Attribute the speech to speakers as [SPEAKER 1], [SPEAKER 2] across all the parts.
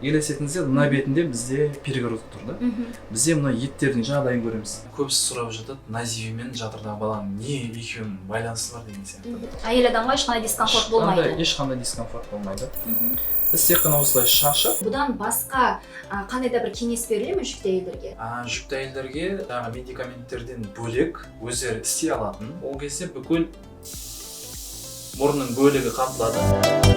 [SPEAKER 1] Елестетіңіздер, мына бетінде бізде перегородка тұр да. Бізде мына еттердің жағдайын көреміз. Көбісі сұрап жатады, НАЗИВ мен жатырдағы баланың не екеуінің байланысы бар деген сияқты.
[SPEAKER 2] Әйел адамға ешқандай дискомфорт болмайды.
[SPEAKER 1] Ешқандай дискомфорт болмайды. Біз тек қана осылай шашып.
[SPEAKER 2] Бұдан басқа қандай да бір кеңес беріле ме жүкті әйелдерге?
[SPEAKER 1] Жүкті әйелдерге жаңағы медикаменттерден бөлек өздері істей алатын, ол кезде бүкіл мұрынның бөлігі қамтылады.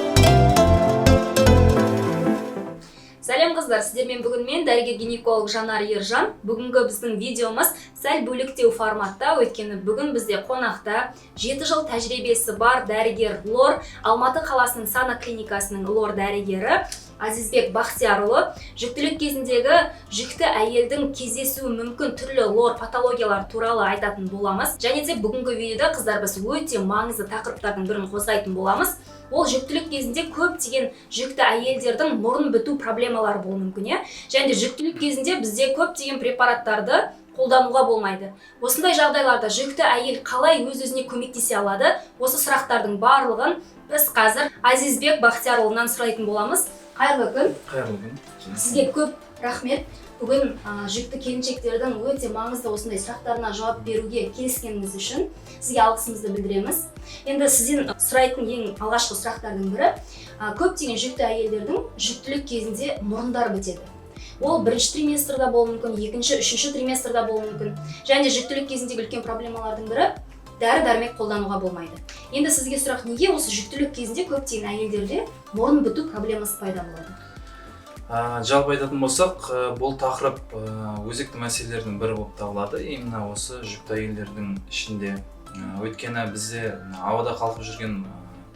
[SPEAKER 2] Сәлем, қыздар! Сіздермен бүгін мен, дәрігер гинеколог Жанар Ержан. Бүгінгі біздің видеомыз сәл бөлектеу форматта, өйткені бүгін бізде қонақта 7 жыл тәжірибесі бар дәрігер лор, Алматы қаласының Сана клиникасының лор дәрігері Азизбек Бақтиярұлы. Жүктілік кезіндегі жүкті әйелдің кездесуі мүмкін түрлі лор патологиялар туралы айтатын боламыз. Және де бүгінгі видеода, қыздар, біз өте маңызды тақырыптардың бірін қозғайтын боламыз. Ол жүктілік кезінде көптеген жүкті әйелдердің мұрын біту проблемалары болуы мүмкін, иә. Және де жүктілік кезінде бізде көптеген препараттарды қолдануға болмайды. Осындай жағдайларда жүкті әйел қалай өз өзіне көмектесе алады? Осы сұрақтардың барлығын біз қазір Азизбек Бақтиярұлынан сұрайтын боламыз. Қайырлы күн!
[SPEAKER 1] Қайырлы күн!
[SPEAKER 2] Сізге көп рахмет, бүгін жүкті келіншектердің өте маңызды осындай сұрақтарына жауап беруге келіскеніңіз үшін сізге алғысымызды білдіреміз. Енді сізден сұрайтын ең алғашқы сұрақтардың бірі: көптеген жүкті әйелдердің жүктілік кезінде мұрындары бітеді. Ол бірінші триместрда болуы мүмкін, екінші, үшінші триместрда болуы мүмкін. Және де жүктілік кезіндегі үлкен проблемалардың бірі — дәрі дәрмек қолдануға болмайды. Енді сізге сұрақ: неге осы жүктілік кезінде көптеген әйелдерде мұрын біту проблемасы пайда болады?
[SPEAKER 1] Жалпы айтатын болсақ, бұл тақырып өзекті мәселелердің бірі болып табылады именно осы жүкті әйелдердің ішінде. Өйткені бізде мына ауада қалқып жүрген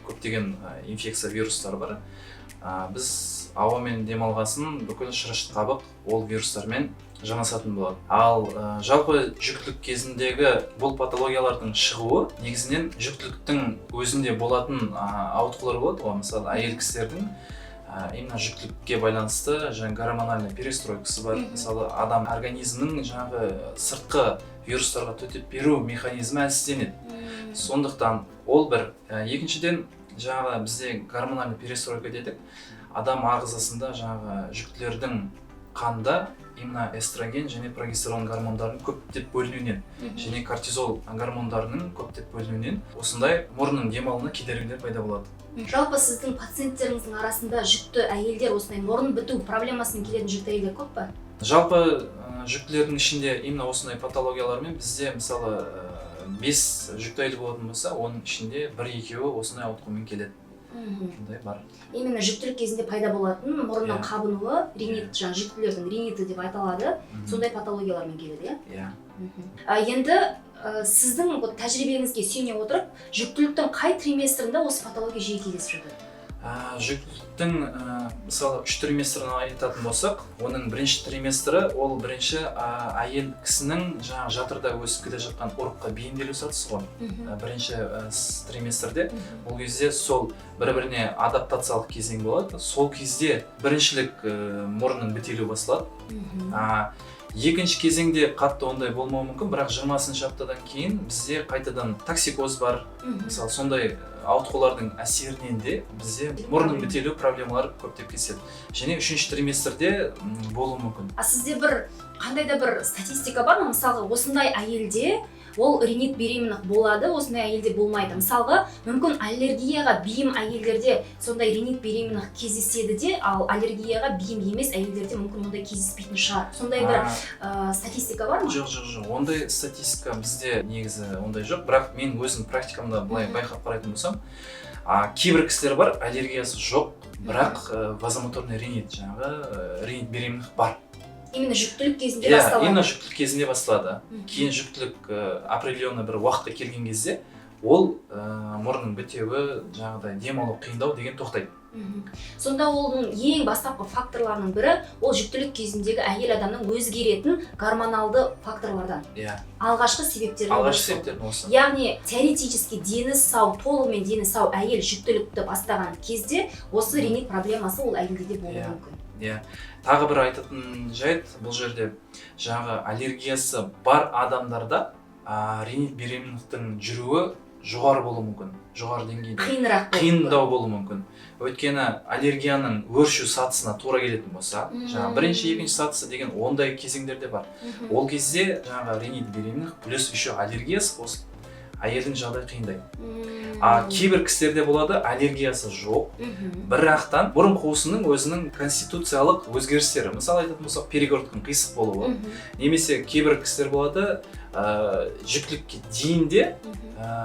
[SPEAKER 1] көптеген инфекция, вирустар бар. Біз ауамен демалғасын, бүкіл шырышты қабық ол вирустармен жанасатын болады. Ал жалпы жүктілік кезіндегі бұл патологиялардың шығуы негізінен жүктіліктің өзінде болатын ауытқулар болады ғой. Мысалы, әйел кісілердің именно жүктілікке байланысты жаңағы гормональный перестройкасы бар. Мысалы, адам организмінің жаңағы сыртқы вирустарға төтеп беру механизмі әлсізденеді. Сондықтан ол бір. Екіншіден, жаңағы бізде гормональный перестройка дедік, адам ағзасында жаңағы жүктілердің қанда именно эстроген және прогестерон гормондарының көптеп бөлінуінен және кортизол гормондарының көптеп бөлінуінен осындай мұрынның демалуына кедергілер пайда болады.
[SPEAKER 2] Жалпы сіздің пациенттеріңіздің арасында жүкті әйелдер, осындай мұрын біту проблемасымен келетін жүкті әйелдер көп па?
[SPEAKER 1] Жалпы жүктілердің ішінде именно осындай патологиялармен бізде, мысалы, бес жүкті әйел болатын болса, оның ішінде бір екеуі осындай ауытқумен келеді. Ондай бар.
[SPEAKER 2] Именно жүктілік кезінде пайда болатын мұрынның қабынуы, ринит, жаңағы жүктілердің риниті деп аталады, сондай патологиялармен келеді, иә?
[SPEAKER 1] Иә.
[SPEAKER 2] Енді сіздің вот тәжірибеңізге сүйене отырып, жүктіліктің қай триместрінде осы патология жиі кездесіп жатады?
[SPEAKER 1] Жүктіліктің мысалы, үш триместрін айтатын болсақ, оның бірінші триместрі ол бірінші әйел кісінің жаңағы жатырда өсіп келе жатқан ұрыққа бейімделу сатысы ғой. Бірінші триместрде ол кезде сол бір біріне адаптациялық кезең болады. Сол кезде біріншілік мұрынның бітелуі басталады. Екінші кезеңде қатты ондай болмауы мүмкін, бірақ 20-аптадан кейін бізде қайтадан токсикоз бар. Мысалы, сондай ауытқулардың әсерінен де бізде мұрынның бітелу проблемалары көптеп кездеседі және үшінші триместрде болуы мүмкін.
[SPEAKER 2] А сізде бір қандай да бір статистика бар ма? Мысалға, осындай әйелде ол ринит беременных болады, осындай әйелде болмайды. Мысалға, мүмкін, аллергияға бейім әйелдерде сондай ринит беременных кездеседі де, ал аллергияға бейім емес әйелдерде мүмкін ондай кездеспейтін шығар. Сондай бір статистика бар ма?
[SPEAKER 1] Жоқ, ондай статистика бізде негізі ондай жоқ, бірақ мен өзім практикамда былай байқап қарайтын болсам, кейбір кісілер бар, аллергиясы жоқ, бірақ вазомоторный ринит, жаңағы ринит беременных бар.
[SPEAKER 2] Именно жүктілік кезінде
[SPEAKER 1] Иә.
[SPEAKER 2] басталады.
[SPEAKER 1] Именно жүктілік кезінде басталады. Кейін жүктілік определенный бір уақытқа келген кезде ол мұрынның бітеуі, жаңағыдай дем алу қиындау деген тоқтайды.
[SPEAKER 2] Сонда оның ең бастапқы факторларының бірі ол жүктілік кезіндегі әйел адамның өзгеретін гормоналды факторлардан.
[SPEAKER 1] Иә.
[SPEAKER 2] Алғашқы себептердің бірі
[SPEAKER 1] Алғашқы
[SPEAKER 2] сол.
[SPEAKER 1] себептердің осы.
[SPEAKER 2] Яғни теоретически дені сау, толығымен дені сау әйел жүктілікті бастаған кезде осы ринит проблемасы ол әйелде де болуы мүмкін.
[SPEAKER 1] Иә, тағы бір айтатын жайт: бұл жерде жаңағы аллергиясы бар адамдарда ринит беременных тің жүруі жоғары болуы мүмкін, жоғары деңгейде.
[SPEAKER 2] Қиынырақ болуы.
[SPEAKER 1] Қиындау болуы мүмкін, өйткені аллергияның өршу сатысына тура келетін болса, жаңағы бірінші, екінші сатысы деген ондай кезеңдер де бар. Ол кезде жаңағы ринит беременных плюс еще аллергиясы қосып, әйелдің жағдайы қиындайды. А кейбір кісілерде болады, аллергиясы жоқ, бірақтан мұрын қуысының өзінің конституциялық өзгерістері, мысалы айтатын болсақ, перегородканың қисық болуы, немесе кейбір кісілер болады, жүктілікке дейін де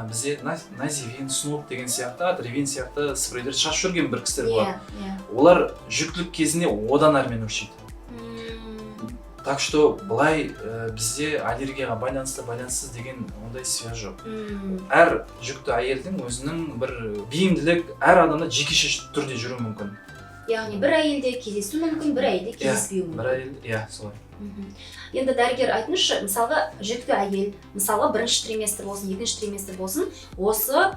[SPEAKER 1] бізде Називин, Снуп деген сияқты, Отривин сияқты спрейлер шашып жүрген бір кісілер болады.
[SPEAKER 2] иә иә
[SPEAKER 1] Олар жүктілік кезінде одан әрмен өршиді. Так что былай, бізде аллергияға байланысты, байланыссыз деген ондай связь жоқ. Әр жүкті әйелдің өзінің бір бейімділік, әр адамда жекеше түрде жүруі мүмкін.
[SPEAKER 2] Яғни бір әйелде кездесуі мүмкін, бір әйелде кездеспеуі мүмкін.
[SPEAKER 1] Бір әйел, иә, солай.
[SPEAKER 2] Енді, дәрігер, айтыңызшы, мысалға, жүкті әйел, мысалға, бірінші триместр болсын, екінші триместр болсын, осы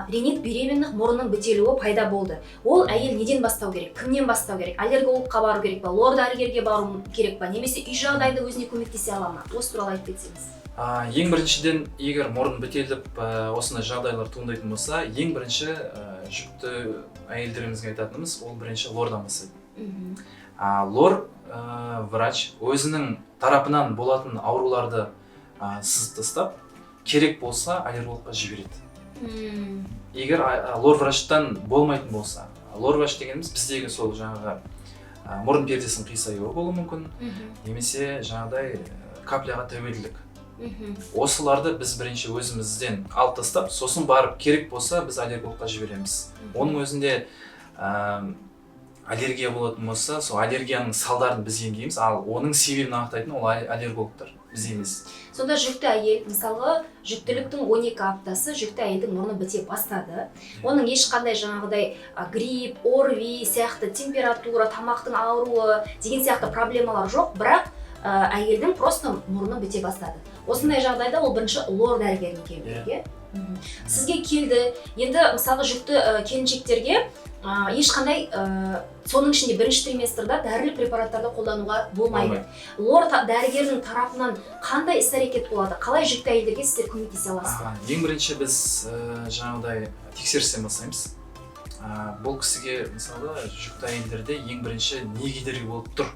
[SPEAKER 2] ринит беременных, мұрынның бітелуі пайда болды. Ол әйел неден бастау керек, кімнен бастау керек? Аллергологқа бару керек па, лор дәрігерге бару керек па, немесе үй жағдайында өзіне көмектесе ала ма? Осы туралы айтып кетсеңіз.
[SPEAKER 1] Ең біріншіден, егер мұрын бітеліп, осындай жағдайлар туындайтын болса, ең бірінші, жүкті әйелдерімізге айтатынымыз, ол бірінші лордан бастайды. Лор врач өзінің тарапынан болатын ауруларды сызып тастап, керек болса, аллергологқа жібереді. Егер лор врачтан болмайтын болса, лор врач дегеніміз біздегі сол жаңағы мұрын пердесінің қисаюы болуы мүмкін немесе жаңағыдай капляға тәуелділік. Осыларды біз бірінші өзімізден алып тастап, сосын барып керек болса, біз аллергологқа жібереміз. Оның өзінде аллергия болатын болса, сол аллергияның салдарын біз емдейміз, ал оның себебін анықтайтын ол аллергологтар, біз емес.
[SPEAKER 2] Сонда жүкті әйел, мысалға, жүктіліктің 12 аптасы, жүкті әйелдің мұрны біте бастады. Оның ешқандай жаңағыдай грипп, ОРВИ сияқты, температура, тамақтың ауруы деген сияқты проблемалар жоқ, бірақ әйелдің просто мұрны біте бастады. Осындай жағдайда ол бірінші лор дәрігеріне келу керек, иә? Сізге келді. Енді, мысалы, жүкті келіншектерге ешқандай, соның ішінде бірінші триместрда дәрілік препараттарды қолдануға болмайды. Лор дәрігердің тарапынан қандай іс әрекет болады? Қалай жүкті әйелдерге сіздер көмектесе аласыздар?
[SPEAKER 1] Аха, ең бірінші біз жаңағыдай тексерістен бастаймыз. Бұл кісіге, мысалы, жүкті әйелдерде ең бірінші не кедергі болып тұр,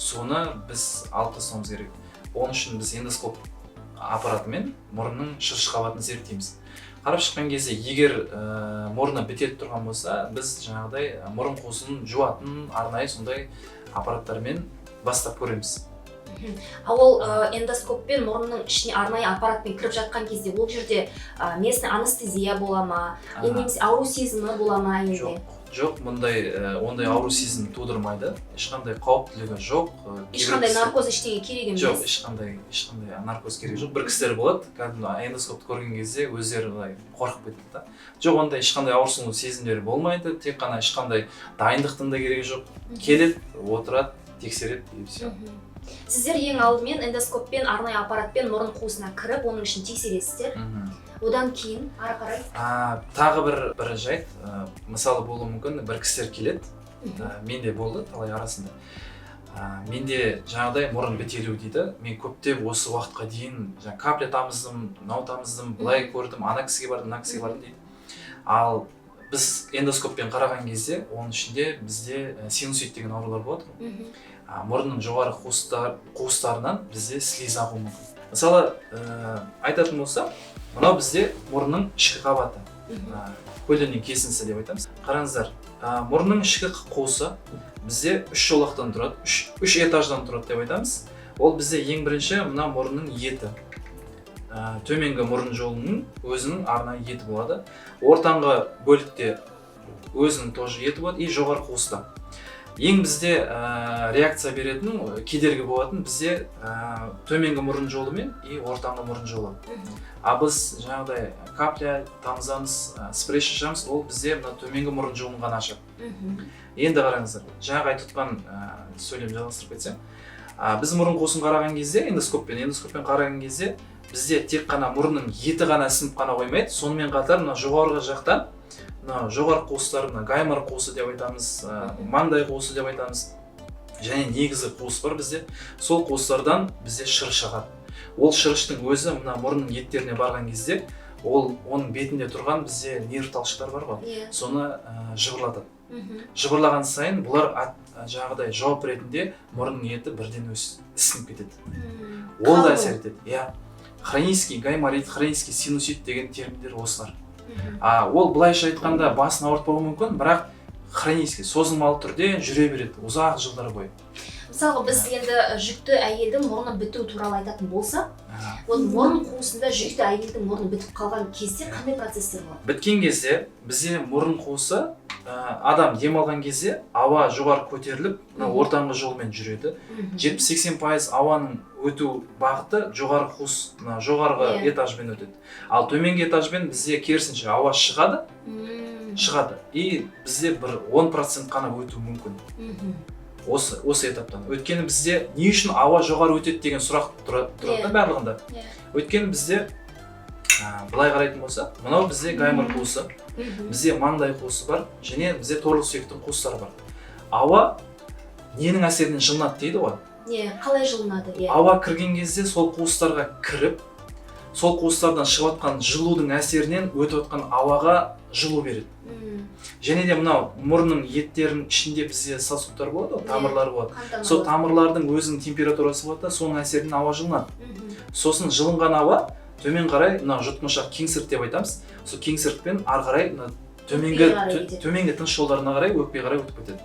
[SPEAKER 1] соны біз алып тастауымыз керек. Оның үшін біз эндоскоп аппаратымен мұрынның шырыш қабатын зерттейміз. Қарап шыққан кезде, егер мұрны бітеліп тұрған болса, біз жаңағыдай мұрын қуысын жуатын арнайы сондай аппараттармен бастап көреміз.
[SPEAKER 2] А ол эндоскоппен мұрынның ішіне арнайы аппаратпен кіріп жатқан кезде, ол жерде местный анестезия бола ма немесе ауру сезімі бола ма әйелде?
[SPEAKER 1] Жоқ, мұндай ондай ауру сезім тудырмайды, ешқандай қауіптілігі жоқ. Кейбір
[SPEAKER 2] Ешқандай наркоз, ештеңе керек емес?
[SPEAKER 1] Жоқ, ешқандай наркоз керек жоқ. Бір кісілер болады, кәдімгі эндоскопты көрген кезде өздері былай қорқып кетеді да. Жоқ, ондай ешқандай ауырсыну сезімдері болмайды, тек қана ешқандай дайындықтың да керегі жоқ. Келеді, отырады, тексереді и все.
[SPEAKER 2] Сіздер ең алдымен эндоскоппен, арнайы аппаратпен мұрын қуысына кіріп, оның ішін тексересіздер. Одан кейін ары қарай?
[SPEAKER 1] Тағы бір жайт, мысалы, болуы мүмкін, бір кісілер келеді, менде болды талай арасында. Менде жаңағыдай мұрын бітелу дейді, мен көптеп осы уақытқа дейін жаңа капля тамыздым, мынау тамыздым, былай көрдім, ана кісіге бардым, мына кісіге бардым дейді. Ал біз эндоскоппен қараған кезде, оның ішінде бізде синусит деген аурулар болады ғой. Мұрынның жоғары қуыстарынан бізде слиз ағуы мүмкін. Мысалы, айтатын болсам, мынау бізде мұрынның ішкі қабаты, көлденең кесіндісі деп айтамыз. Қараңыздар, мұрынның ішкі қуысы бізде үш жолақтан тұрады, үш этаждан тұрады деп айтамыз. Ол бізде ең бірінші мына мұрынның еті. Төменгі мұрын жолының өзінің арнайы еті болады. Ортаңғы бөлікте өзінің тоже еті болады и жоғары қуыста. Ең бізде реакция беретін, кедергі болатын бізде төменгі мұрын жолы мен и ортаңғы мұрын жолы. А біз жаңағыдай капля тамызамыз, спрей шашамыз, ол бізде мына төменгі мұрын жолын ғана ашады. Енді қараңыздар, жаңағы айтып отқан сөйлем жалғастырып кетсем, біз мұрын қуысын қараған кезде, эндоскоппен қараған кезде бізде тек қана мұрынның еті ғана ісініп қана қоймайды, сонымен қатар мына жоғарғы жақтан, мына жоғарғы қуыстар, мына гаймор қуысы деп айтамыз, маңдай қуысы деп айтамыз, және негізгі қуыс бар бізде, сол қуыстардан бізде шырыш ағады. Ол шырыштың өзі мына мұрынның еттеріне барған кезде Ол оның бетінде тұрған бізде нерв талшықтар бар ғой,
[SPEAKER 2] Иә.
[SPEAKER 1] соны жыбырлатады. Жыбырлаған сайын бұлар жаңағыдай жауап ретінде мұрынның еті бірден ісініп кетеді. Ол да әсер етеді. Иә. Хронический гайморит, хронический синусит деген терминдер осылар. Ол былайша айтқанда басын ауыртпауы мүмкін, бірақ хронический, созылмалы түрде жүре береді ұзақ жылдар бойы.
[SPEAKER 2] Мысалға, біз енді жүкті әйелдің мұрны біту туралы айтатын болсақ, вот мұрын қуысында жүкті әйелдің мұрны бітіп қалған кезде қандай процесстер болады?
[SPEAKER 1] Біткен кезде бізде мұрын қуысы, адам демалған кезде ауа жоғары көтеріліп, мына ортаңғы жолмен жүреді. 70-80% ауаның өту бағыты жоғары қуыс, мына жоғарғы этажбен өтеді. Ал төменгі этажбен бізде керісінше ауа шығады, шығады. И бізде бір 10% қана өтуі мүмкін. Осы этаптан. Өйткені бізде не үшін ауа жоғары өтеді деген сұрақ тұрады да барлығында. Өйткені бізде былай қарайтын болсақ, мынау бізде гаймор қуысы, бізде маңдай қуысы бар, және бізде торлы сүйектің қуыстары бар. Ауа ненің әсерінен жылынады дейді ғой?
[SPEAKER 2] Қалай жылынады?
[SPEAKER 1] Ауа кірген кезде сол қуыстарға кіріп, сол қуыстардан шығып жатқан жылудың әсерінен өтіп жатқан ауаға жылу береді. Және де мынау мұрынның еттерінің ішінде бізде сосудтар болады ғой, тамырлар болады. Сол тамырлардың өзінің температурасы болады да, соның әсерінен ауа жылынады. Сосын жылынған ауа төмен қарай, мынау жұтқыншақ кеңсірік деп айтамыз, сол кеңсірікпен ары қарай мына төменгі тыныс жолдарына қарай, өкпеге қарай өтіп кетеді.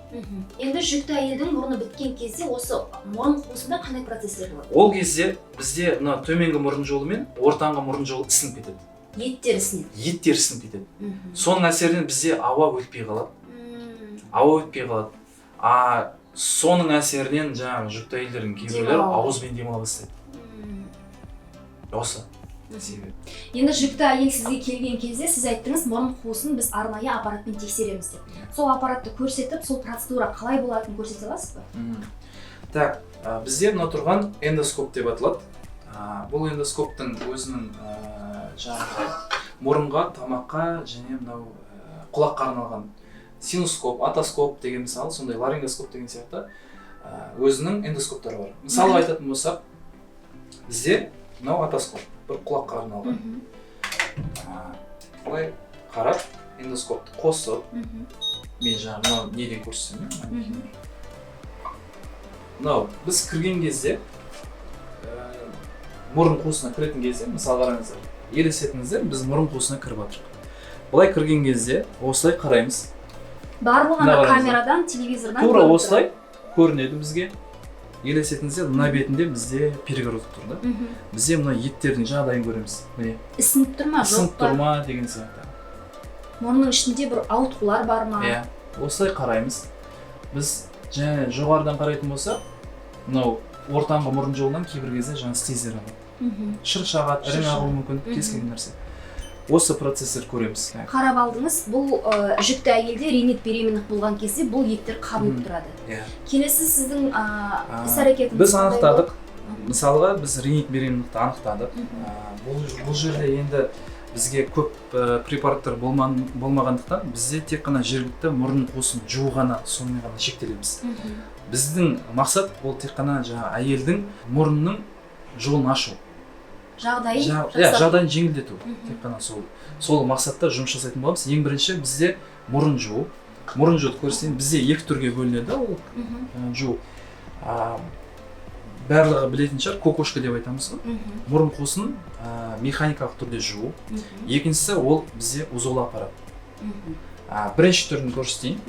[SPEAKER 2] Енді жүкті әйелдің мұрны біткен кезде осы мұрын қуысында қандай процесстер болады?
[SPEAKER 1] Ол кезде бізде мына төменгі мұрын жолы мен ортаңғы мұрын жолы ісініп кетеді.
[SPEAKER 2] Еттер ісінеді.
[SPEAKER 1] Еттер ісініп кетеді. Соның әсерінен бізде ауа өтпей қалады. Ауа өтпей қалады. Соның әсерінен жаңағы жүкті әйелдердің кейбіреулері ауызбен демала бастайды. Осы себеп.
[SPEAKER 2] Енді жүкті әйел сізге келген кезде сіз айттыңыз, мұрын қуысын біз арнайы аппаратпен тексереміз деп. Сол аппаратты көрсетіп, сол процедура қалай болатынын көрсете аласыз ба?
[SPEAKER 1] Так, бізде мына тұрған эндоскоп деп аталады. Бұл эндоскоптың өзінің жаңағы мұрынға, тамаққа және мынау құлаққа арналған синускоп, атоскоп деген, мысалы, сондай ларингоскоп деген сияқты өзінің эндоскоптары бар. Мысалы айтатын болсақ, бізде мынау атоскоп, бір құлаққа арналған. Былай қарап, эндоскопты қосып, мен жаңа мынау неден көрсетсем, мынау біз кірген кезде, мұрын қуысына кіретін кезде, мысалы қараңыздар, елестетіңіздер, біз мұрын қуысына кіріп жатырмық. Былай кірген кезде осылай қараймыз.
[SPEAKER 2] Барлығы ана камерадан, телевизордан
[SPEAKER 1] тура осылай көрінеді бізге. Елестетіңіздер, мына бетінде бізде перегородка тұр да. Бізде мына еттердің жағдайын көреміз. Міне.
[SPEAKER 2] Ісініп тұр ма, жоқ па?
[SPEAKER 1] Ісініп тұр ма деген сияқты.
[SPEAKER 2] Мұрынның ішінде бір ауытқулар бар ма?
[SPEAKER 1] Иә. Осылай қараймыз. Біз және жоғарыдан қарайтын болсақ, мынау ортаңғы мұрын жолынан кейбір кезде жаңа слиздер ағады. Шырық ағады, ірің ағуы мүмкін, кез келген нәрсе. Осы процесстер көреміз.
[SPEAKER 2] Қарап алдыңыз, бұл жүкті әйелде ринит беременных болған кезде бұл еттер қабынып тұрады. Келесі сіздің іс-әрекетіңіз
[SPEAKER 1] біз анықтадық. Мысалға, біз ринит беременныхты анықтадық. Бұл жерде енді бізге көп препараттар болмағандықтан бізде тек қана жергілікті мұрын қуысын жуу ғана, сонымен ғана шектелеміз. Біздің мақсат ол тек қана жаңа әйелдің мұрнының жолын ашу. Жағдайын жеңілдету. Тек қана сол мақсатта жұмыс жасайтын боламыз. Ең бірінші бізде мұрын жуу. Мұрын жууды көрсетейін. Бізде екі түрге бөлінеді ол жуу. Барлығы білетін шығар, кокошка деп айтамыз ғой. Мұрын қуысын механикалық түрде жуу. Екіншісі ол бізде узолы аппарат. Бірінші түрін көрсетейін.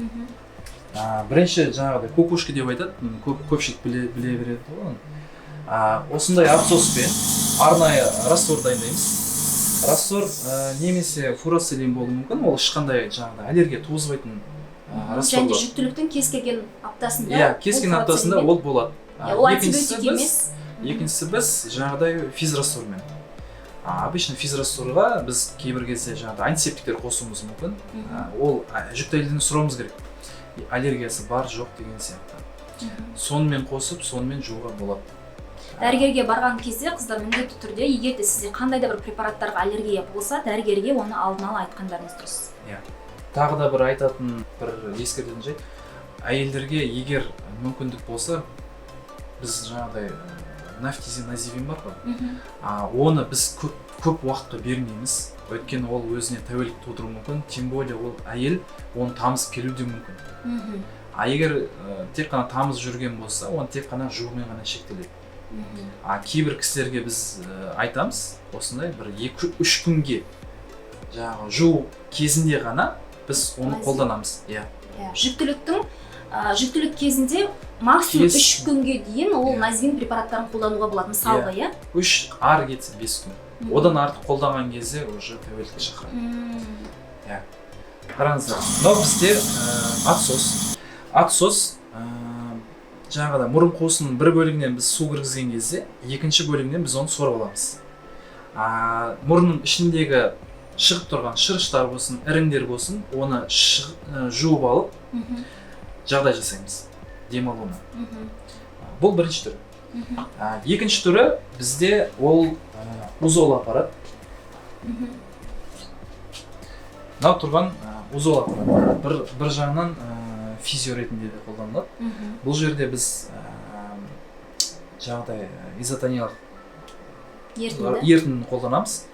[SPEAKER 1] Бірінші жаңағыдай кокошка деп айтады, көпшілік біле береді ғой оны. Осындай абсоспен арнайы раствор дайындаймыз. Раствор немесе фурацилин болуы мүмкін, ол ешқандай жаңағыдай аллергия туғызбайтын раствор.
[SPEAKER 2] Және жүктіліктің кез келген аптасында.
[SPEAKER 1] Иә, кез келген аптасында ол болады.
[SPEAKER 2] Ол антибиотик емес.
[SPEAKER 1] Екіншісі біз жаңағыдай физраствормен. Обычно физрастворға біз кейбір кезде жаңағыдай антисептиктер қосуымыз мүмкін. Ол жүкті әйелден сұрауымыз керек. Аллергиясы бар, жоқ деген сияқты. Сонымен қосып, сонымен жууға болады.
[SPEAKER 2] Дәрігерге барған кезде қыздар міндетті түрде, егер де сізде қандай да бір препараттарға аллергия болса, дәрігерге оны алдын ала айтқандарыңыз дұрыс.
[SPEAKER 1] Иә. Тағы да бір айтатын, бір ескертетін жайт, әйелдерге егер мүмкіндік болса, біз жаңағыдай нафтизин, називин бар ғой, оны біз көп уақытқа бермейміз, өйткені ол өзіне тәуелділік тудыруы мүмкін, тем более ол әйел оны тамызып келуі де мүмкін. А егер тек қана тамызып жүрген болса, оны тек қана жуумен ғана шектеледі. А кейбір кісілерге біз айтамыз, осындай бір 2-3 күнге жаңағы жуу кезінде ғана біз оны қолданамыз. Иә.
[SPEAKER 2] Жүктілік кезінде максимум 3 күнге дейін ол називин препараттарын қолдануға болады, мысалға, иә?
[SPEAKER 1] 3, ары кетсе 5 күн. Одан артық қолданған кезде уже тәуелділікке шақырады. Иә. Қараңыздар, мынау бізде отсос. Отсос жаңағыдай мұрын қуысының бір бөлігінен біз су кіргізген кезде, екінші бөлігінен біз оны сорып аламыз. Мұрынның ішіндегі шығып тұрған шырыштар болсын, іріңдер болсын, оны жуып алып, жағдай жасаймыз демалуына. Бұл бірінші түрі. Екінші түрі бізде ол узол аппарат. Мынау тұрған узол аппарат. Бір жағынан физио ретінде де қолданылады. Бұл жерде біз жаңағыдай изотониялық ерітіндіні қолданамыз.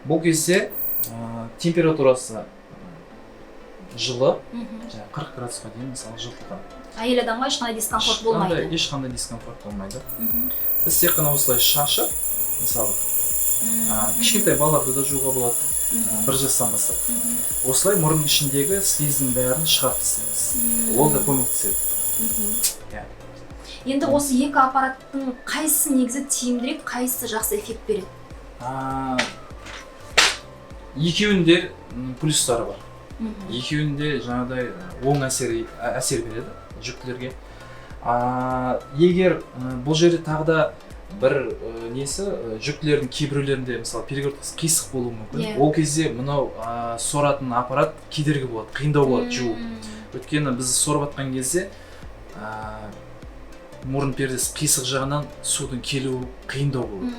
[SPEAKER 1] Бұл кезде температурасы жылы, жаңағы 40 градусқа дейін мысалы жылытылған.
[SPEAKER 2] Әйел адамға ешқандай дискомфорт болмайды.
[SPEAKER 1] Ешқандай дискомфорт болмайды. Біз тек қана осылай шашып, мысалы, кішкентай балаларды да жууға болады, 1 жастан бастап. Осылай мұрынның ішіндегі слиздің бәрін шығарып тастаймыз. Ол да көмектеседі.
[SPEAKER 2] Енді осы екі аппараттың қайсысы негізі тиімдірек, қайсысы жақсы эффект береді?
[SPEAKER 1] Екеуінде плюстары бар. Екеуінде жаңағыдай оң әсер береді жүктілерге. Егер бұл жерде тағы да бір несі, жүктілердің кейбіреулерінде мысалы перегородкасы қисық болуы мүмкін. Ол кезде мынау соратын аппарат кедергі болады, қиындау болады жуу. Өйткені біз сорып атқан кезде мұрын пердесі қисық жағынан судың келуі қиындау болады.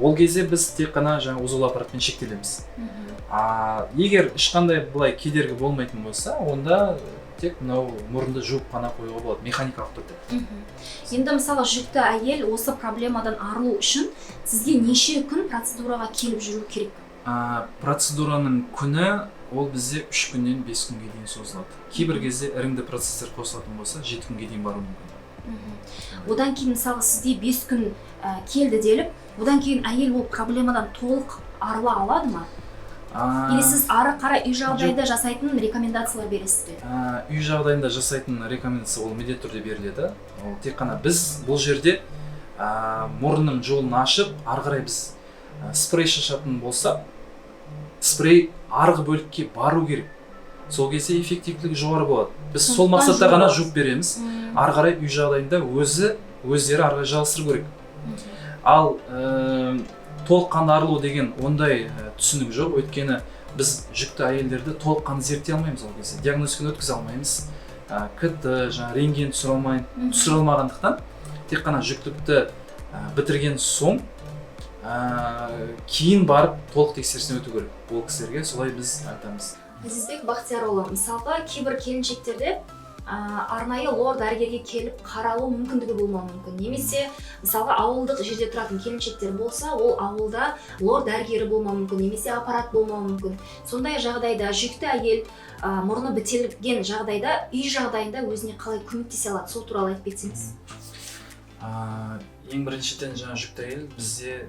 [SPEAKER 1] Ол кезде біз тек қана жаңа узол аппаратпен шектелеміз. Егер ешқандай былай кедергі болмайтын болса, онда тек мынау мұрынды жуып қана қоюға болады механикалық түрде.
[SPEAKER 2] Енді мысалы жүкті әйел осы проблемадан арылу үшін сізге неше күн процедураға келіп жүру керек?
[SPEAKER 1] Процедураның күні ол бізде 3 күннен 5 күнге дейін созылады. Кейбір кезде іріңді процесстер қосылатын болса, 7 күнге дейін баруы мүмкін.
[SPEAKER 2] Одан кейін мысалы сізде 5 күн келді деліп, одан кейін әйел ол проблемадан толық арыла алады ма? Или сіз ары қарай үй жағдайында жасайтын рекомендациялар бересіз бе?
[SPEAKER 1] Үй жағдайында жасайтын рекомендация ол міндетті түрде беріледі. Ол тек қана біз бұл жерде мұрынның жолын ашып, ары қарай біз спрей шашатын болсақ, спрей арғы бөлікке бару керек. Сол кезде эффективтілігі жоғары болады. Біз сол мақсатта ғана жуып береміз. Ары қарай үй жағдайында өздері ары қарай жалғастыру керек. Ал толыққанды арылу деген ондай түсінік жоқ. Өйткені біз жүкті әйелдерді толыққанды зерттей алмаймыз ол кезде. Диагностиканы өткізе алмаймыз. КТ, жаңа рентген түсіре алмағандықтан тек қана жүктілікті бітірген соң кейін барып толық тексерістен өту керек. Ол кісілерге солай біз айтамыз.
[SPEAKER 2] Азизбек Бақтиярұлы, мысалға кейбір келіншектерде арнайы лор дәрігерге келіп қаралу мүмкіндігі болмауы мүмкін. Немесе мысалға ауылдық жерде тұратын келіншектер болса, ол ауылда лор дәрігері болмауы мүмкін, немесе аппарат болмауы мүмкін. Сондай жағдайда жүкті әйел мұрны бітелген жағдайда үй жағдайында өзіне қалай көмектесе алады, сол туралы айтып кетсеңіз.
[SPEAKER 1] Ең біріншіден жаңа жүкті әйел бізде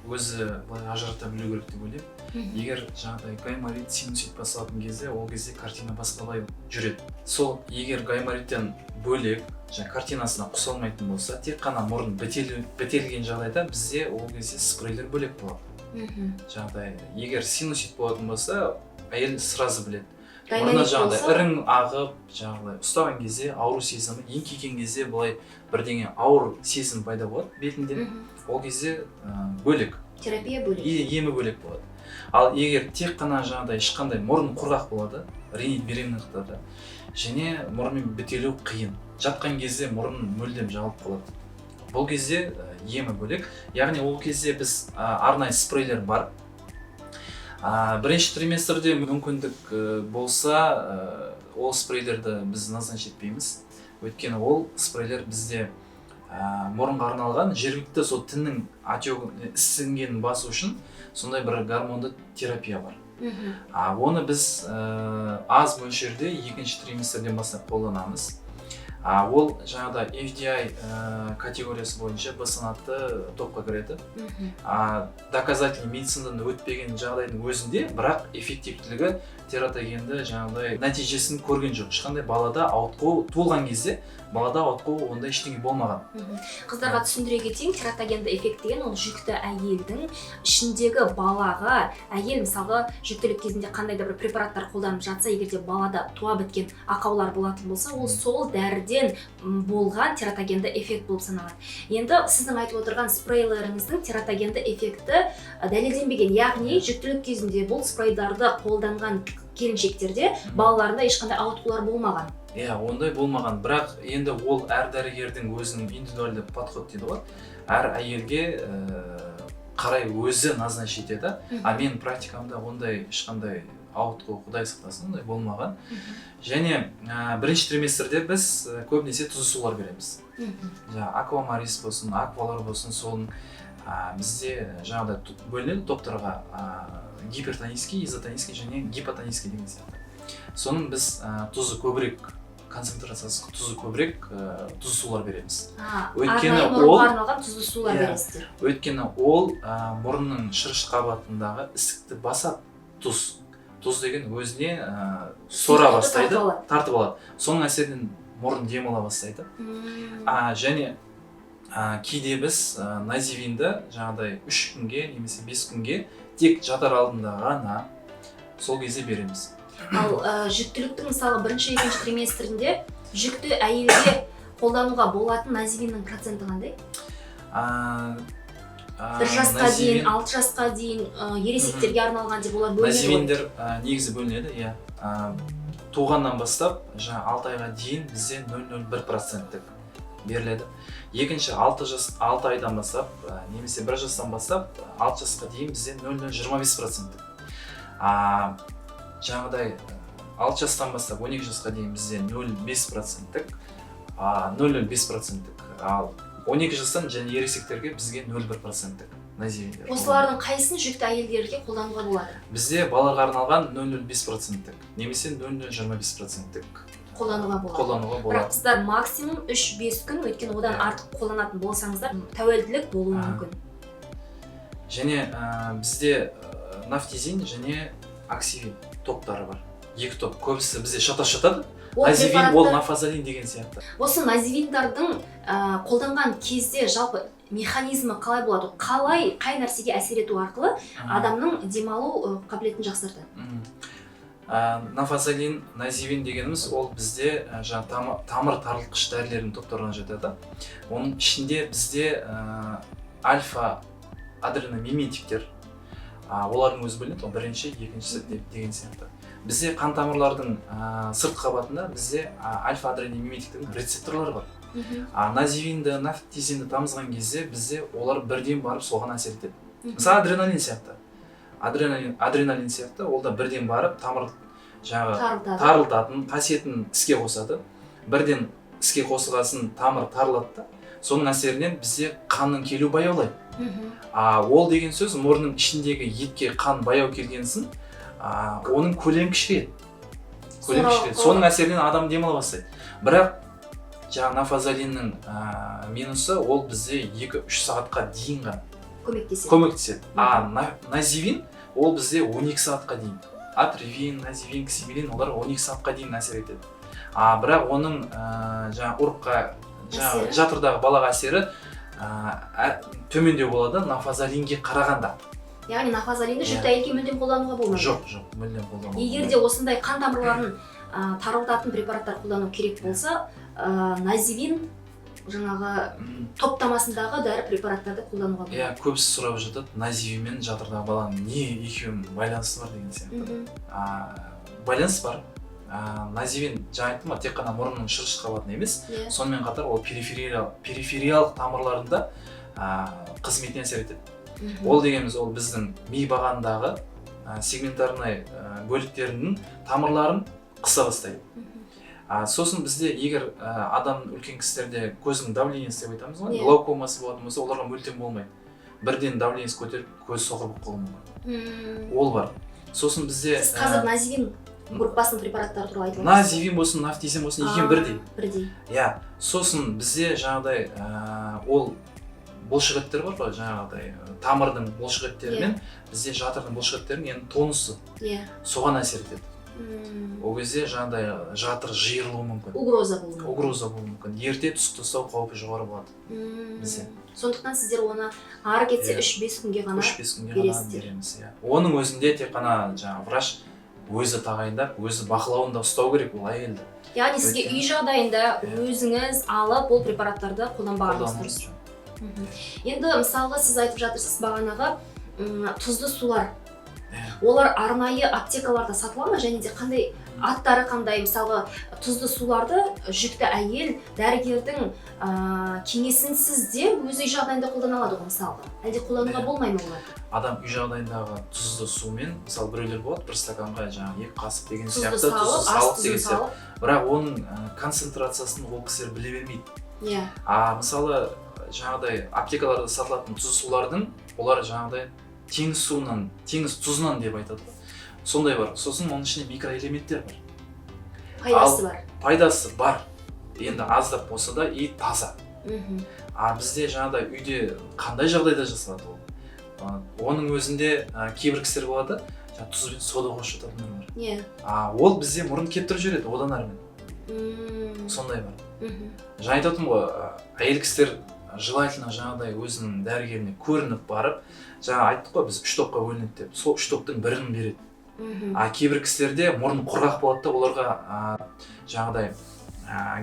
[SPEAKER 1] өзі былай ажырата білу керек деп ойлаймын. Егер жаңағыдай гайморит, синусит басталатын кезде, ол кезде картина басқалай жүреді. Сол егер гаймориттен бөлек жаңа картинасына қоса алмайтын болса, тек қана мұрын бітелген жағдайда бізде ол кезде спрейлер бөлек болады. Жаңағыдай егер синусит болатын болса, әйел сразу біледі. Мұрнына жаңағыдай ірің ағып, жаңағыдай ұстаған кезде ауру сезімі, еңкейген кезде былай бірдеңе ауыр сезім пайда болады бетінде. Ол кезде бөлек.
[SPEAKER 2] Терапия бөлек.
[SPEAKER 1] Емі бөлек болады. Ал егер тек қана жаңағыдай ешқандай мұрын құрғақ болады, ринит беременностьтарда, және мұрынмен бітелу қиын. Жатқан кезде мұрын мүлдем жабылып қалады. Бұл кезде емі бөлек. Яғни ол кезде біз арнайы спрейлер бар. Бірінші триместрде мүмкіндік болса, ол спрейлерді біз назначить етпейміз. Өйткені ол спрейлер бізде Мұрынға арналған жергілікті сол тіннің отек, ісінгенін басу үшін сондай бір гормонды терапия бар. Оны біз аз мөлшерде екінші триместрден бастап қолданамыз. Ол жаңағыдай FDA категориясы бойынша Б санатты топқа кіреді. Доказательный медицинадан өтпеген жағдайдың өзінде, бірақ эффективтілігі, тератогенді жаңағыдай нәтижесін көрген жоқ. Ешқандай балада ауытқу, туылған кезде балада ауытқу ондай ештеңе болмаған.
[SPEAKER 2] Қыздарға түсіндіре кетейін, тератогенді эффект деген ол жүкті әйелдің ішіндегі балаға, әйел мысалға жүктілік кезінде қандай да бір препараттар қолданып жатса, егер де балада туа біткен ақаулар болатын болса, ол сол дәріден болған тератогенді эффект болып саналады. Енді сіздің айтып отырған спрейлеріңіздің тератогенді эффекті дәлелденбеген, яғни жүктілік кезінде бұл спрейларды қолданған келіншектерде балаларында ешқандай ауытқулар болмаған.
[SPEAKER 1] Иә, ондай болмаған, бірақ енді ол әр дәрігердің өзінің индивидуальный подход дейді ғой, әр әйелге қарай өзі назначить етеді. А менің практикамда ондай ешқандай ауытқу, құдай сақтасын, ондай болмаған. Және бірінші триместрде біз көбінесе тұзды сулар береміз, жаңағы Аквамарис болсын, Аквалор болсын. Соның бізде жаңағыдай бөлінеді топтарға: гипертонический, изотонический және гипотонический деген сияқты. Соның біз тұзы көбірек, концентрациясы тұзы көбірек тұзды сулар береміз. Өйткені
[SPEAKER 2] Арнайы мұрынға арналған тұзды сулар бересіздер.
[SPEAKER 1] Өйткені ол мұрынның шырыш қабатындағы ісікті басады. Тұз деген өзіне сора
[SPEAKER 2] Сұйықтықты
[SPEAKER 1] бастайды,
[SPEAKER 2] тартып алады.
[SPEAKER 1] Тартып алады, соның әсерінен мұрын демала бастайды. Және кейде біз Називинді жаңағыдай 3 күнге немесе 5 күнге тек жатар алдында ғана сол кезде береміз.
[SPEAKER 2] Ал жүктіліктің мысалы бірінші, екінші триместрінде жүкті әйелге қолдануға болатын Називиннің проценті қандай? 1 жасқа дейін, 6 жасқа дейін, ересектерге арналған деп олар бөлінеді ғой.
[SPEAKER 1] Називиндер негізі бөлінеді, иә. Туғаннан бастап жаңа 6 айға дейін бізде 0,01 проценттік беріледі. Екінші 6 жас, 6 айдан бастап немесе 1 жастан бастап 6 жасқа дейін бізде 0,025 проценттік. Жаңағыдай 6 жастан бастап 12 жасқа дейін бізде 0,5 проценттік, 0,05 проценттік, ал 12 жастан және ересектерге бізге 0,1 проценттік Називиндер.
[SPEAKER 2] Осылардың қайсысын жүкті әйелдерге қолдануға болады?
[SPEAKER 1] Бізде балаларға арналған 0,05 проценттік немесе 0,025 проценттік
[SPEAKER 2] Қолдануға болады.
[SPEAKER 1] Қолдануға
[SPEAKER 2] Бірақ
[SPEAKER 1] болады.
[SPEAKER 2] қыздар, максимум 3-5 күн, өйткені одан артық қолданатын болсаңыздар, тәуелділік болуы мүмкін.
[SPEAKER 1] Және бізде Нафтизин және Оксивин топтары бар, екі топ. Көбісі бізде шатасып жатады:
[SPEAKER 2] Ол
[SPEAKER 1] Називин ол
[SPEAKER 2] препаратты-
[SPEAKER 1] Нафазолин деген сияқты.
[SPEAKER 2] Осы Називиндардың қолданған кезде жалпы механизмі қалай болады? Ол қалай, қай нәрсеге әсер ету арқылы адамның демалу қабілетін жақсартады?
[SPEAKER 1] Нафазолин, Називин дегеніміз ол бізде жаңа тамыр тарылтқыш дәрілердің топтарына жатады. Оның ішінде бізде альфа адреномиметиктер, олардың өзі бөлінеді ғой, бірінші, екіншісі деп деген сияқты. Бізде қан тамырлардың сырт қабатында бізде альфа адреномиметиктердің рецепторлары бар. Називинді, Нафтизинді тамызған кезде бізде олар бірден барып соған әсер етеді. Мысалы, адреналин сияқты, адреналин сияқты ол да бірден барып тамыр жаңағы
[SPEAKER 2] Тарылтады.
[SPEAKER 1] Тарылтатын қасиетін іске қосады. Бірден іске қосылғасын тамыр тарылады да, соның әсерінен бізде қанның келуі баяулайды. Ол деген сөз мұрынның ішіндегі етке қан баяу келгенсін, оның көлемі кішірейеді, көлемі кішірейеді. Соның әсерінен адам демала бастайды. Бірақ жаңағы Нафазолиннің минусы, ол бізде 2-3 сағатқа дейін ғана
[SPEAKER 2] Көмектеседі.
[SPEAKER 1] көмектеседі. А Називин ол бізде 12 сағатқа дейін. Отривин, Називин, Ксимелин, олар 12 сағатқа дейін әсер етеді. А бірақ оның жаңағы ұрыққа, жаңағы
[SPEAKER 2] Әсері?
[SPEAKER 1] жатырдағы балаға әсері төмендеу болады Нафазолинге қарағанда.
[SPEAKER 2] Яғни Нафазолинді
[SPEAKER 1] Иә.
[SPEAKER 2] жүкті әйелге мүлдем қолдануға болмайды.
[SPEAKER 1] Жоқ, мүлдем қолдануға
[SPEAKER 2] Егер де осындай қан тамырларын тарылтатын препараттар қолдану керек болса, Називин жаңағы топтамасындағы дәрі препараттарды қолдануға болады.
[SPEAKER 1] Иә, көбісі сұрап жатады, Називин мен жатырдағы баланың не екеуінің байланысы бар деген сияқты. Байланыс бар. Називин, жаңа айттым ғой, тек қана мұрынның шырыш қабатын емес, сонымен қатар ол перифериялық тамырларында қызметіне әсер етеді. Ол дегеніміз ол біздің ми бағандағы сегментарный бөліктерінің тамырларын қыса бастайды. Сосын бізде егер адам үлкен кісілерде көзінің давлениесі деп айтамыз ғой,
[SPEAKER 2] Иә.
[SPEAKER 1] глаукомасы болатын болса, оларға мүлдем болмайды. Бірден давлениесі көтеріп, көзі соқыр болып қалуы мүмкін. Ол бар. Сосын бізде
[SPEAKER 2] Сіз қазір Називин группасының препараттары туралы айтып отырсыз.
[SPEAKER 1] Називин болсын, Нафтизин болсын, екеуі бірдей.
[SPEAKER 2] Бірдей.
[SPEAKER 1] Иә. Сосын бізде жаңағыдай ол бұлшықеттер бар ғой, жаңағыдай тамырдың бұлшықеттері мен бізде жатырдың бұлшықеттерінің енді тонусы, соған әсер етеді. Ол кезде жаңағыдай жатыр жиырылуы мүмкін.
[SPEAKER 2] Угроза болуы мүмкін.
[SPEAKER 1] Угроза болуы мүмкін, ерте түсік тастау қаупі жоғары болады бізде.
[SPEAKER 2] Сондықтан сіздер оны ары кетсе 3-5 күнге ғана
[SPEAKER 1] 3-5 күнге ғана
[SPEAKER 2] бересіздер.
[SPEAKER 1] береміз, иә. Оның өзінде тек қана жаңағы врач өзі тағайындап, өзі бақылауында ұстау керек ол әйелді.
[SPEAKER 2] Яғни сізге
[SPEAKER 1] Өйткені-
[SPEAKER 2] үй жағдайында
[SPEAKER 1] Иә.
[SPEAKER 2] өзіңіз алып, ол препараттарды қолданбағаныңыз
[SPEAKER 1] Қолдануыңыз
[SPEAKER 2] дұрыс.
[SPEAKER 1] жөн.
[SPEAKER 2] Енді мысалға, сіз айтып жатырсыз бағанағы тұзды сулар.
[SPEAKER 1] Иә.
[SPEAKER 2] Олар арнайы аптекаларда сатыла ма және де қандай, аттары қандай? Мысалға, тұзды суларды жүкті әйел дәрігердің кеңесінсіз де өз үй жағдайында қолдана алады ғой, мысалға, әлде қолдануға
[SPEAKER 1] Иә.
[SPEAKER 2] болмай ма оларды?
[SPEAKER 1] Адам үй жағдайындағы тұзды сумен, мысалы, біреулер болады, бір стаканға жаңағы 2 қасық деген
[SPEAKER 2] Тұзды
[SPEAKER 1] сияқты
[SPEAKER 2] салып,
[SPEAKER 1] тұзды
[SPEAKER 2] ас
[SPEAKER 1] салып
[SPEAKER 2] тұзын
[SPEAKER 1] деген сияқты.
[SPEAKER 2] салып.
[SPEAKER 1] Бірақ оның концентрациясын ол кісілер біле бермейді. А мысалы, жаңағыдай аптекаларда сатылатын тұзды сулардың, олар жаңағыдай теңіз суынан, теңіз тұзынан деп айтады ғой, сондай бар. Сосын оның ішінде микроэлементтер бар.
[SPEAKER 2] Пайдасы бар.
[SPEAKER 1] Пайдасы бар енді, аздап болса да, и таза. А бізде жаңағыдай үйде қандай жағдайда жасалады ол? Оның өзінде кейбір кісілер болады, жаңағы тұз бен сода қосып жататындар бар. А ол бізде мұрын кептіріп жібереді одан әрмен. Сондай бар. Жаңа айтып отырмын ғой, әйел кісілер желательно жаңағыдай өзінің дәрігеріне көрініп барып, жаңа айттық қой біз, үш топқа бөлінеді деп, сол үш топтың бірін береді. А кейбір кісілерде мұрын құрғақ болады да, оларға жаңағыдай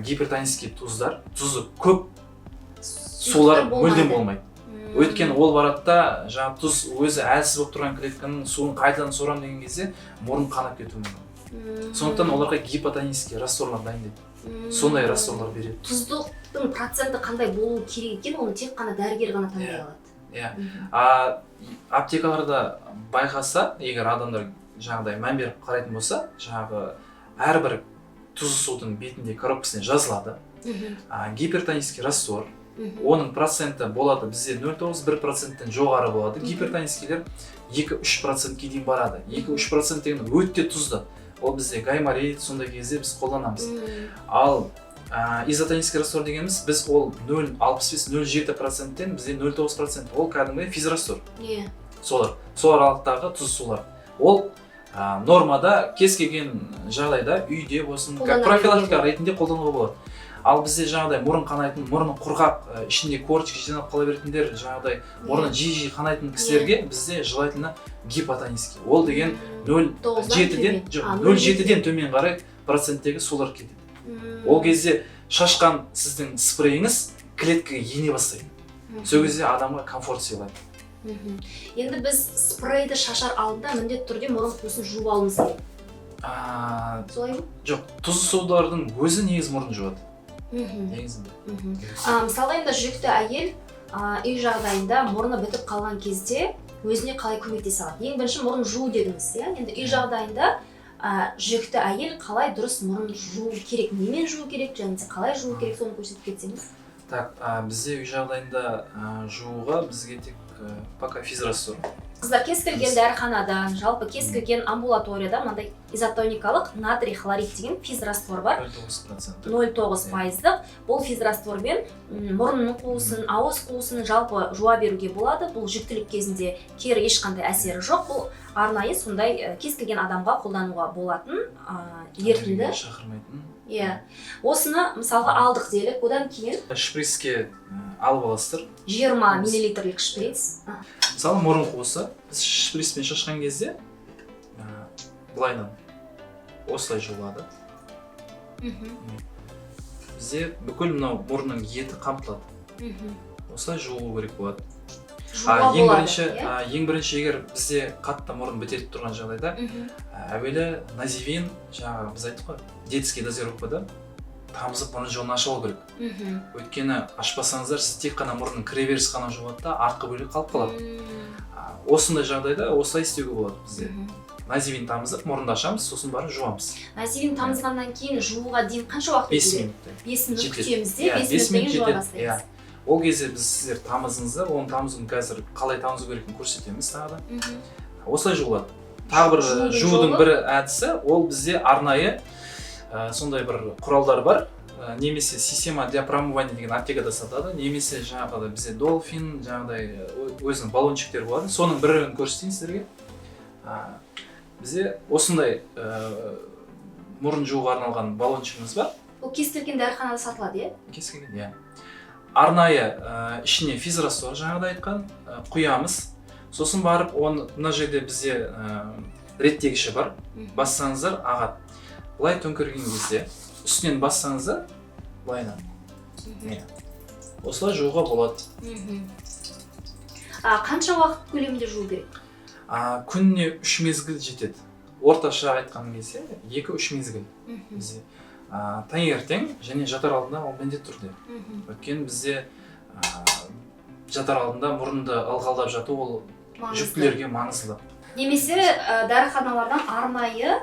[SPEAKER 1] гипертонический тұздар, тұзы көп сулар мүлдем болмайды. Өйткені ол барады да, жаңағы тұз өзі әлсіз болып тұрған клетканың суын қайтадан сорамын деген кезде мұрын қанап кетуі мүмкін. Сондықтан оларға гипотонический растворлар дайындайды, сондай растворлар береді.
[SPEAKER 2] Тұздықтың проценті қандай болу керек екен, оны тек қана дәрігер ғана таңдай алады.
[SPEAKER 1] Иә. А аптекаларда байқаса, егер адамдар жаңағыдай мән беріп қарайтын болса, жаңағы әрбір тұзды судың бетінде, коробкасіне жазылады гипертонический раствор. Оның проценті болады бізде 0,9-1 проценттен жоғары болады. Гипертоническийлер 2-3 процентке дейін барады. 2-3 процент деген өте тұзды, ол бізде гайморит, сондай кезде біз қолданамыз. Ал изотонический раствор дегеніміз біз ол 0,65-0,7 проценттен, бізде 0,9 процент, ол кәдімгі физраствор. Солар, сол аралықтағы тұз сулар, ол нормада кез келген жағдайда үйде болсын, как
[SPEAKER 2] Қолдана
[SPEAKER 1] профилактика
[SPEAKER 2] беруге.
[SPEAKER 1] ретінде қолдануға болады. Ал бізде жаңағыдай мұрын қанайтын, мұрны құрғақ, ішінде корочка жиналып қала беретіндер, жаңағыдай мұрны жиі жиі қанайтын кісілерге бізде желательно гипотонический, ол деген нөл
[SPEAKER 2] Тоғыздан
[SPEAKER 1] жетіден
[SPEAKER 2] төмен.
[SPEAKER 1] Жоқ,
[SPEAKER 2] А,
[SPEAKER 1] 0,7-ден төмен қарай проценттегі сулар кетеді. Ол кезде шашқан сіздің спрейіңіз клеткаға ене бастайды. Сол кезде адамға комфорт сыйлайды.
[SPEAKER 2] Енді біз спрейді шашар алдында міндетті түрде мұрын қуысын жуып алуымыз керек, солай ма?
[SPEAKER 1] Жоқ, тұзды сулардың өзі негізі мұрын жуады негізінде.
[SPEAKER 2] Мысалға, енді жүкті әйел үй жағдайында мұрны бітіп қалған кезде өзіне қалай көмектесе алады? Ең бірінші мұрын жуу дедіңіз, иә. Енді үй жағдайында жүкті әйел қалай дұрыс мұрын жуу керек, немен жуу керек және де қалай жуу керек, соны көрсетіп кетсеңіз.
[SPEAKER 1] Так, бізде үй жағдайында жууға бізге тек пока физраствор.
[SPEAKER 2] Қыздар, кез келген дәріханадан, жалпы кез келген амбулаторияда мынандай изотоникалық натрий хлорид деген физраствор бар.
[SPEAKER 1] 0,9 процент.
[SPEAKER 2] 0,9 пайыздық. Бұл физраствормен мұрынның қуысын, ауыз қуысын жалпы жуа беруге болады. Бұл жүктілік кезінде кері ешқандай әсері жоқ. Бұл арнайы сондай кез келген адамға қолдануға болатын ерітінді.
[SPEAKER 1] Шақырмайтын.
[SPEAKER 2] Иә, осыны мысалға алдық делік, одан кейін?
[SPEAKER 1] Шприцке алып аласыздар.
[SPEAKER 2] 20 миллилитрлік шприц.
[SPEAKER 1] Мысалы, мұрын қуысы біз шприцпен шашқан кезде былайынан осылай жуылады. Бізде бүкіл мынау мұрынның еті қамтылады. Осылай жуылу керек болады.
[SPEAKER 2] Жууға
[SPEAKER 1] Ең
[SPEAKER 2] болады,
[SPEAKER 1] бірінші
[SPEAKER 2] иә?
[SPEAKER 1] Ең бірінші, егер бізде қатты мұрын бітеліп тұрған жағдайда, әуелі Називин, жаңағы біз айттық қой, детский дозировкада тамызып, мұрын жолын ашып алу керек. Өйткені ашпасаңыздар, сіз тек қана мұрынның кіреберіс қана жуады да, артқы бөлігі қалып қалады. Осындай жағдайда осылай істеуге болады бізде. Називин тамызып, мұрынды ашамыз, сосын барып жуамыз.
[SPEAKER 2] Називин тамызғаннан кейін жууға дейін қанша уақыт
[SPEAKER 1] 5
[SPEAKER 2] өту керек?
[SPEAKER 1] минуттай.
[SPEAKER 2] 5 минут
[SPEAKER 1] Жетеді.
[SPEAKER 2] күтеміз де,
[SPEAKER 1] Иә,
[SPEAKER 2] 5
[SPEAKER 1] 5
[SPEAKER 2] минуттан кейін
[SPEAKER 1] минут
[SPEAKER 2] жуа
[SPEAKER 1] жетеді.
[SPEAKER 2] бастаймыз.
[SPEAKER 1] Иә, ол кезде біз, сіздер тамызыңыздар, оның тамызуын қазір қалай тамызу керектігін көрсетеміз тағы да. Осылай жуылады. Тағы бір
[SPEAKER 2] Жуудың
[SPEAKER 1] жуудың
[SPEAKER 2] жолы?
[SPEAKER 1] бір әдісі, ол бізде арнайы сондай бір құралдар бар. Немесе система для промывания деген аптекада сатады, немесе жаңағыдай бізде Долфин, жаңағыдай өзінің баллончиктері болады. Соның бірін көрсетейін сіздерге. Бізде осындай мұрын жууға арналған баллончигіміз бар.
[SPEAKER 2] Бұл кез келген дәріханада сатылады, иә?
[SPEAKER 1] Кез келген, иә. Арнайы ішіне физраствор, жаңағыдай айтқан, құямыз. Сосын барып оны мына жерде бізде реттегіші бар. Бассаңыздар, ағады. Былай төңкерген кезде, үстінен бассаңыздар, былайынан. Иә, осылай жууға болады.
[SPEAKER 2] А, қанша уақыт көлемінде жуу керек?
[SPEAKER 1] Күніне үш мезгіл жетеді. Орташа айтқан кезде, 2-3 мезгіл. Бізде таңертең және жатар алдында, ол міндетті түрде. Өйткені бізде жатар алдында мұрынды ылғалдап жату, ол
[SPEAKER 2] Маңызды.
[SPEAKER 1] жүктілерге маңызды.
[SPEAKER 2] Немесе дәріханалардан арнайы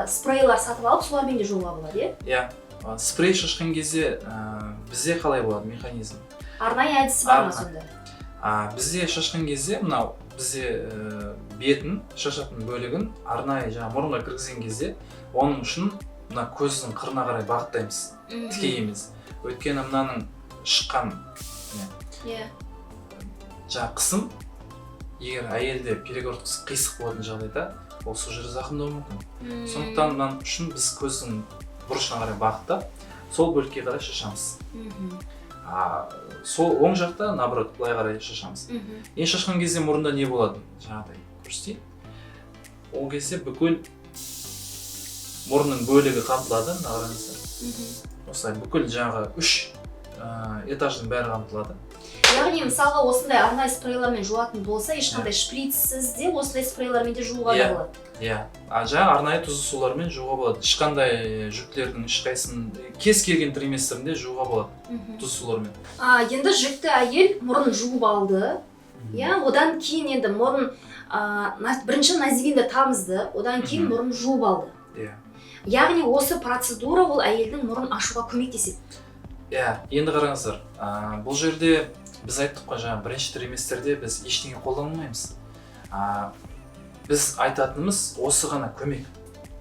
[SPEAKER 2] спрейлар сатып алып, солармен де жууға болады, иә?
[SPEAKER 1] Иә. Спрей шашқан кезде бізде қалай болады механизм?
[SPEAKER 2] Арнайы әдісі бар ма
[SPEAKER 1] Арнайы.
[SPEAKER 2] сонда?
[SPEAKER 1] Бізде шашқан кезде мынау бізде бетін шашатын бөлігін арнайы жаңағы мұрынға кіргізген кезде, оның үшін мына көздің қырына қарай бағыттаймыз, тіке емес. Өйткені мынаның шыққан жаңағы қысым, егер әйелде перегородкасы қисық болатын жағдайда, ол сол жерде зақымдауы мүмкін. Сондықтан мынаның үшін біз көздің бұрышына қарай бағыттап, сол бөлікке қарай шашамыз. А сол оң жақта, наоборот, былай қарай шашамыз. Енді шашқан кезде мұрында не болады, жаңағыдай көрсетейін. Ол кезде бүкіл мұрынның бөлігі қамтылады. Мына қараңыздар, осылай бүкіл жаңағы үш этаждың бәрі қамтылады.
[SPEAKER 2] Яғни, мысалға, осындай арнайы спрейлармен жуатын болса, ешқандай шприцсіз де осындай спрейлармен де жууға да
[SPEAKER 1] Иә.
[SPEAKER 2] болады.
[SPEAKER 1] Иә, а жаңағы арнайы тұзды сулармен жууға болады. Ешқандай жүктілердің ешқайсысын кез келген триместрінде жууға болады тұзды сулармен.
[SPEAKER 2] А, енді жүкті әйел мұрын жуып алды, иә. Одан кейін енді мұрын бірінші називинді тамызды, одан кейін мұрын жуып алды.
[SPEAKER 1] Иә.
[SPEAKER 2] Яғни осы процедура ол әйелдің мұрын ашуға көмектеседі.
[SPEAKER 1] Иә, енді қараңыздар, бұл жерде біз айттық қой, жаңа бірінші триместрде біз ештеңе қолданылмаймыз. Біз айтатынымыз осы ғана көмек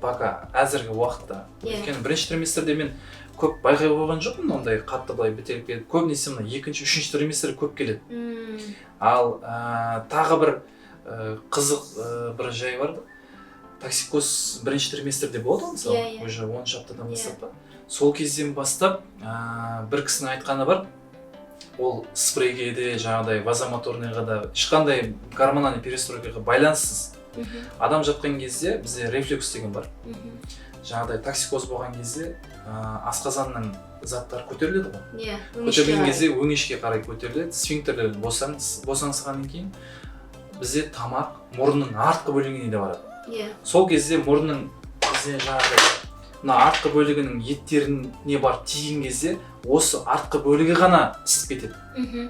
[SPEAKER 1] пока әзіргі уақытта. Өйткені бірінші триместрде мен көп байқай қойған жоқпын ондай қатты былай бітеліп келіп. Көбінесе мына екінші, үшінші триместр көп келеді. Ал тағы бір қызық бір жай бар: токсикоз бірінші триместрде болады ғой, мысалы,
[SPEAKER 2] Иә, иә.
[SPEAKER 1] уже 10-аптадан бастап па, сол кезден бастап бір кісінің айтқаны бар: ол спрейге де, жаңағыдай вазомоторныйға да, ешқандай гормональный перестройкаға байланыссыз адам жатқан кезде бізде рефлюкс деген бар. Жаңағыдай токсикоз болған кезде асқазанның заттары көтеріледі ғой.
[SPEAKER 2] Иә, өңешке
[SPEAKER 1] Көтерілген
[SPEAKER 2] қарай.
[SPEAKER 1] кезде өңешке қарай көтеріледі. Сфинктерлер босаңсығаннан кейін бізде тамақ мұрынның артқы бөлігіне де барады. Сол кезде мұрынның бізде жаңағыдай мына артқы бөлігінің еттеріне барып тиген кезде, осы артқы бөлігі ғана ісіп кетеді.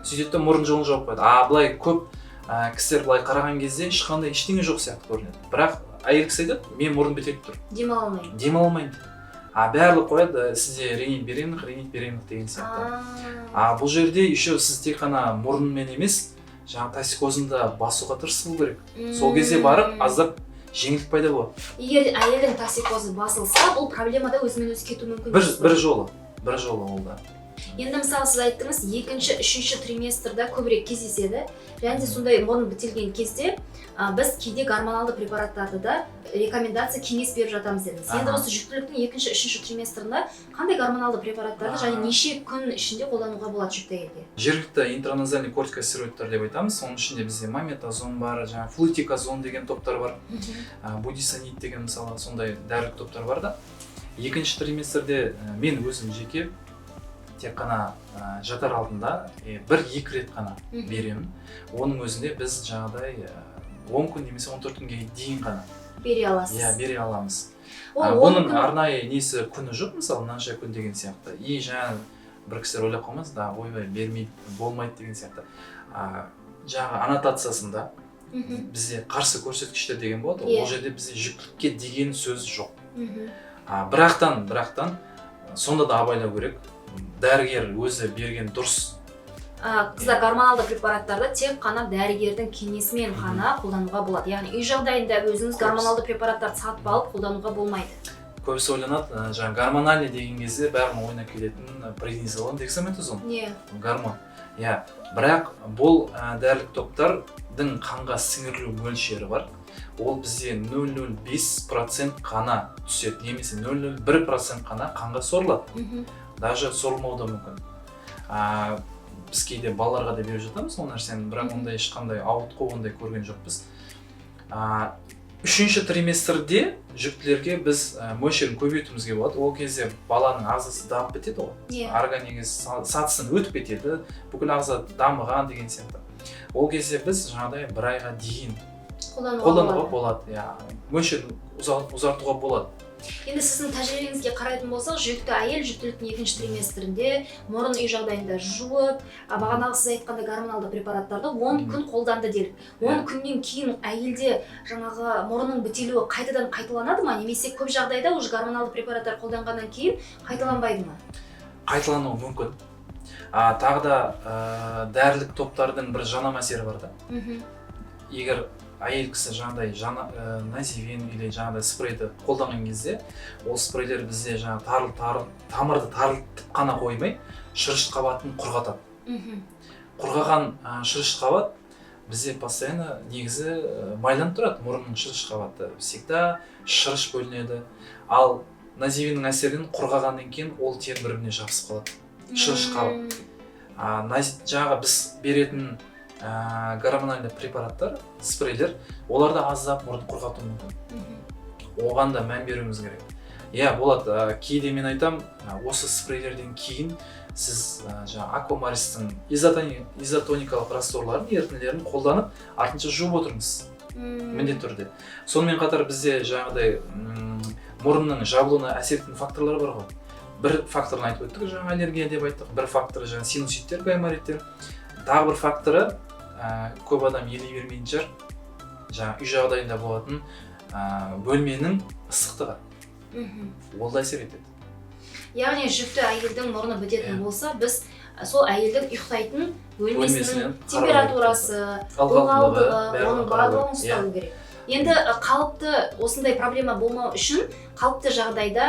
[SPEAKER 1] Сөйтеді де, мұрын жолын жауып қояды. А былай көп кісілер былай қараған кезде ешқандай ештеңе жоқ сияқты көрінеді, бірақ әйел кісі айтады: «Мен мұрын бітеліп тұр,
[SPEAKER 2] Демала алмаймын.
[SPEAKER 1] Демала алмаймын», – дейді. А барлығы қояды: «Сізде ринит беременных, ринит беременных» деген сияқты. А бұл жерде еще сіз тек қана мұрынмен емес, жаңағы токсикозын да басуға тырысу керек. Сол кезде барып аздап жеңілдік пайда болады.
[SPEAKER 2] Егер әйелдің токсикозы басылса, бұл проблема да өзімен өзі кетуі мүмкін дейсіз ғой?
[SPEAKER 1] Бір жолы ол да.
[SPEAKER 2] Енді, мысалы, сіз айттыңыз, екінші, үшінші триместрда көбірек кездеседі және де сондай мұрын бітелген кезде біз кейде гормоналды препараттарды да рекомендация, кеңес беріп жатамыз дедіңіз. Енді осы жүктіліктің екінші, үшінші триместрында қандай гормоналды препараттарды және неше күн ішінде қолдануға болады жүкті әйелге?
[SPEAKER 1] Жергілікті интраназальный кортикостероидтар деп айтамыз. Соның ішінде бізде мометазон бар, жаңағы флутиказон деген топтар бар, будесонид деген, мысалы, сондай дәрілік топтар бар да. Екінші триместрде мен өзім жеке тек қана жатар алдында 1-2 рет қана беремін. Оның өзінде біз жаңағыдай 10 күн немесе 14 күнге дейін ғана
[SPEAKER 2] Бере аласыз.
[SPEAKER 1] Иә, бере аламыз.
[SPEAKER 2] Ол 10
[SPEAKER 1] Бұның
[SPEAKER 2] күн.
[SPEAKER 1] арнайы несі, күні жоқ, мысалы, мынанша күн деген сияқты. И жаңа бір кісілер ойлап қалмасын да, ойбай, бермейді, болмайды деген сияқты. Жаңағы аннотациясында Бізде қарсы көрсеткіштер деген болады ғой, ол жерде бізде жүктілікке деген сөз жоқ. Бірақтан сонда да абайлау керек, дәрігер өзі берген дұрыс.
[SPEAKER 2] Қыздар, гормоналды препараттарды тек қана дәрігердің кеңесімен ғана қолдануға болады, яғни үй жағдайында өзіңіз гормоналды препараттарды сатып алып қолдануға болмайды.
[SPEAKER 1] Көбісі ойланады, жаңағы гормональный деген кезде бәрінің ойына келетін преднизолон, дексаметазон, гормон, иә. Бірақ бұл дәрілік топтардың қанға сіңірілу мөлшері бар, ол бізде 0,05% қана түседі немесе 0,01% қана қанға сорылады, даже сорылмауы да мүмкін. Біз кейде балаларға да беріп жатамыз ол нәрсені, бірақ ондай ешқандай ауытқу, ондай көрген жоқпыз. Үшінші триместрде жүктілерге біз мөлшерін көбейтуімізге болады. Ол кезде баланың ағзасы дамып бітеді ғой, организм сатысын өтіп кетеді, бүкіл ағза дамыған деген сияқты. Ол кезде біз жаңағыдай бір айға дейін
[SPEAKER 2] қолдануға
[SPEAKER 1] қолдануға
[SPEAKER 2] болады.
[SPEAKER 1] болады, иә, мөлшерін ұзартуға болады.
[SPEAKER 2] Енді сіздің тәжірибеңізге қарайтын болсақ, жүкті әйел жүктіліктің екінші триместрінде мұрын үй жағдайында жуып, бағанағы сіз айтқандай гормоналды препараттарды 10 күн қолданды делік. 10 күннен кейін әйелде жаңағы мұрынның бітелуі қайтадан қайталанады ма, немесе көп жағдайда уже гормоналды препараттар қолданғаннан кейін қайталанбайды ма?
[SPEAKER 1] Қайталануы мүмкін. Тағы да дәрілік топтардың бір жанама әсері бар да. Егер әйел кісі жаңағыдай називин или жаңағыдай спрейді қолданған кезде, ол спрейлер бізде жаңа тамырды тарылтып қана қоймай, шырыш қабатын құрғатады. Құрғаған шырыш қабат бізде постоянно негізі майланып тұрады. Мұрынның шырыш қабаты всегда шырыш бөлінеді, ал називиннің әсерінен құрғағаннан кейін ол тері бір біріне жабысып қалады, шырыш қабат. Жаңағы біз беретін гормональный препараттар, спрейлер, олар да аздап мұрын құрғатуы мүмкін. Оған да мән беруіміз керек, иә, болады. Кейде мен айтам, осы спрейлерден кейін сіз жаңағы Аквамаристің изотоникалық растворларын, ерітінділерін қолданып, артынша жуып отырыңыз міндетті түрде. Сонымен қатар бізде жаңағыдай мұрынның жабылуына әсер ететін факторлар бар ғой. Бір факторын айтып өттік, жаңа аллергия деп айттық, бір факторы жаңа синуситтер, гаймориттер, тағы бір факторы, көп адам елей бермейтін шығар, жаңа үй жағдайында болатын бөлменің ыстықтығы, ол да әсер етеді.
[SPEAKER 2] Яғни жүкті әйелдің мұрны бітетін болса, біз сол әйелдің ұйықтайтын бөлмесінің
[SPEAKER 1] бөлмесінен қарау керек.
[SPEAKER 2] Температурасы,
[SPEAKER 1] ылғалдылығы,
[SPEAKER 2] ылғалдығы,
[SPEAKER 1] бәрін
[SPEAKER 2] оның
[SPEAKER 1] қарау
[SPEAKER 2] барлығын
[SPEAKER 1] керек.
[SPEAKER 2] ұстау керек. Енді қалыпты осындай проблема болмау үшін қалыпты жағдайда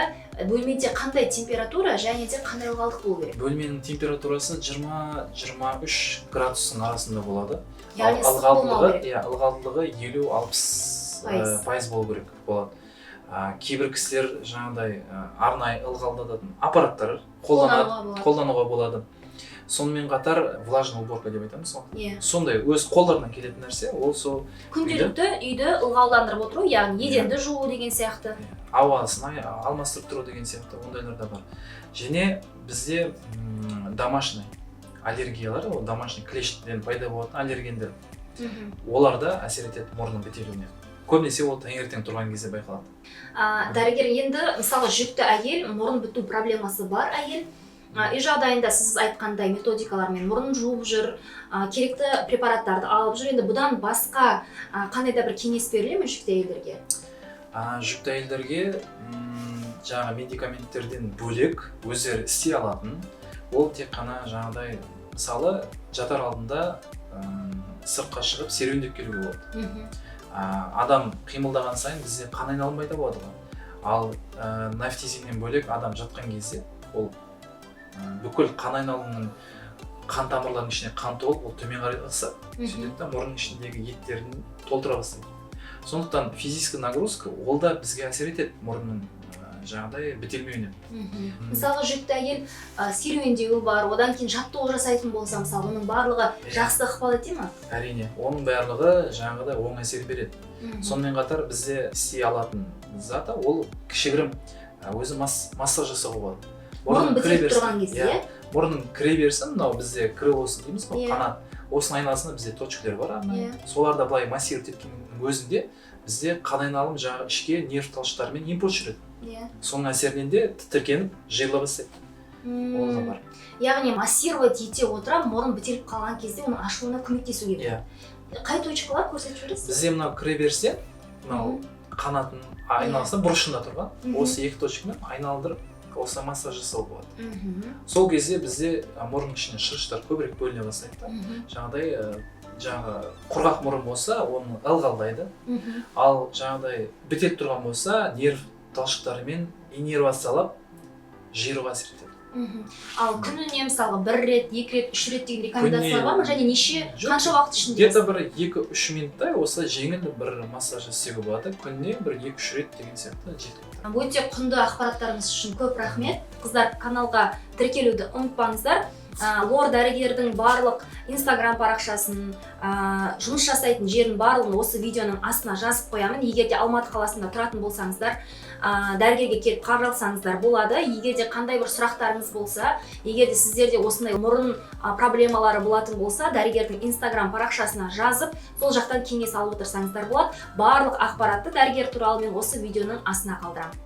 [SPEAKER 2] бөлмеде қандай температура және де қандай ылғалдық болу керек?
[SPEAKER 1] Бөлменің температурасы 20-23 градустың арасында болады.
[SPEAKER 2] Яғни
[SPEAKER 1] Ал
[SPEAKER 2] ыстық болмау
[SPEAKER 1] ылғалдылығы,
[SPEAKER 2] керек.
[SPEAKER 1] иә, ылғалдылығы 50-60
[SPEAKER 2] пайыз.
[SPEAKER 1] Пайыз болу керек болады. Кейбір кісілер жаңағыдай арнайы ылғалдататын аппараттар қолданады,
[SPEAKER 2] қолдануға болады.
[SPEAKER 1] Қолдануға болады. Сонымен қатар влажная уборка деп айтамыз ғой, сондай өз қолдарынан келетін нәрсе ол сол.
[SPEAKER 2] Күнделікті үйді ылғалдандырып отыру, яғни еденді жуу деген сияқты.
[SPEAKER 1] Ауасын алмастырып тұру деген сияқты ондайлар да бар. Және бізде домашний аллергиялар, ол домашний клещтен пайда болатын аллергендер, олар да әсер етеді мұрынның бітелуіне. Көбінесе ол таңертең тұрған кезде байқалады.
[SPEAKER 2] Дәрігер, енді мысалы жүкті әйел, мұрын біту проблемасы бар әйел үй жағдайында сіз айтқандай методикалармен мұрнын жуып жүр, керекті препараттарды алып жүр. Енді бұдан басқа қандай да бір кеңес беріле ме жүкті әйелдерге?
[SPEAKER 1] Жүкті әйелдерге жаңағы медикаменттерден бөлек өздері істей алатын ол тек қана жаңағыдай, мысалы, жатар алдында сыртқа шығып серуендеп келуге болады. Адам қимылдаған сайын бізде қан айналымы пайда болады ғой. Ал нафтизиннен бөлек адам жатқан кезде ол бүкіл қан айналымының, қан тамырларының ішіне қан толып, ол төмен қарай ығысады. Сөйтеді да мұрынның ішіндегі еттерін толтыра бастайды. Сондықтан физический нагрузка ол да бізге әсер етеді мұрынның жаңағыдай бітелмеуіне.
[SPEAKER 2] Мысалға, жүкті әйел серуендеуі бар, одан кейін жаттығу жасайтын болса, мысалы, оның барлығы жақсы ықпал ете ма?
[SPEAKER 1] Әрине, оның барлығы жаңағыдай оң әсер береді. Сонымен қатар бізде істей алатын заты ол кішігірім өзі массаж жасауға болады.
[SPEAKER 2] Мұрын
[SPEAKER 1] Мұрынның кіре
[SPEAKER 2] бітеліп
[SPEAKER 1] берсін.
[SPEAKER 2] тұрған кезде.
[SPEAKER 1] Иә.
[SPEAKER 2] Иә.
[SPEAKER 1] Мұрынның кіре берсін, мынау бізде крылосы дейміз ғой, қанат, осының айналасында бізде точкалар бар арнайы. Соларды былай массировать еткеннің өзінде бізде қан айналым жаңағы ішке нерв талшықтарымен импульс жүреді. Соның әсерінен де тітіркеніп жиырыла бастайды, ол да бар.
[SPEAKER 2] Яғни массировать ете отыра мұрын бітеліп қалған кезде оның ашылуына көмектесу керек.
[SPEAKER 1] Иә.
[SPEAKER 2] Қай точкалар, көрсетіп жібересіз?
[SPEAKER 1] Бізде мынау кіре берсе, мынау қанатының айналасында, бұрышында тұрған осы екі точкамен айналдырып, осы массаж жасауға болады. Сол кезде бізде мұрынның ішінен шырыштар көбірек бөліне бастайды да, жаңағыдай жаңағы құрғақ мұрын болса, оны ылғалдайды, ал жаңағыдай бітеліп тұрған болса, нерв талшықтарымен иннервациялап, жиыруға әсер етеді.
[SPEAKER 2] Ал күніне, мысалға, бір рет, екі рет, үш рет деген рекомендациялар бар ма және неше,
[SPEAKER 1] Жоқ.
[SPEAKER 2] қанша уақыт ішінде?
[SPEAKER 1] Где-то бір 2-3 минуттай осылай жеңіл бір массаж істеуге болады. Күніне бір 2-3 рет деген сияқты жеткілікті.
[SPEAKER 2] Өте құнды ақпараттарыңыз үшін көп рахмет. Қыздар, каналға тіркелуді ұмытпаңыздар. Лор дәрігердің барлық инстаграм парақшасын, жұмыс жасайтын жерін, барлығын осы видеоның астына жазып қоямын. Егер де Алматы қаласында тұратын болсаңыздар, дәрігерге келіп қаралсаңыздар болады. Егер де қандай бір сұрақтарыңыз болса, егер де сіздерде осындай мұрын проблемалары болатын болса, дәрігердің инстаграм парақшасына жазып, сол жақтан кеңес алып отырсаңыздар болады. Барлық ақпаратты дәрігер туралы мен осы видеоның астына қалдырамын.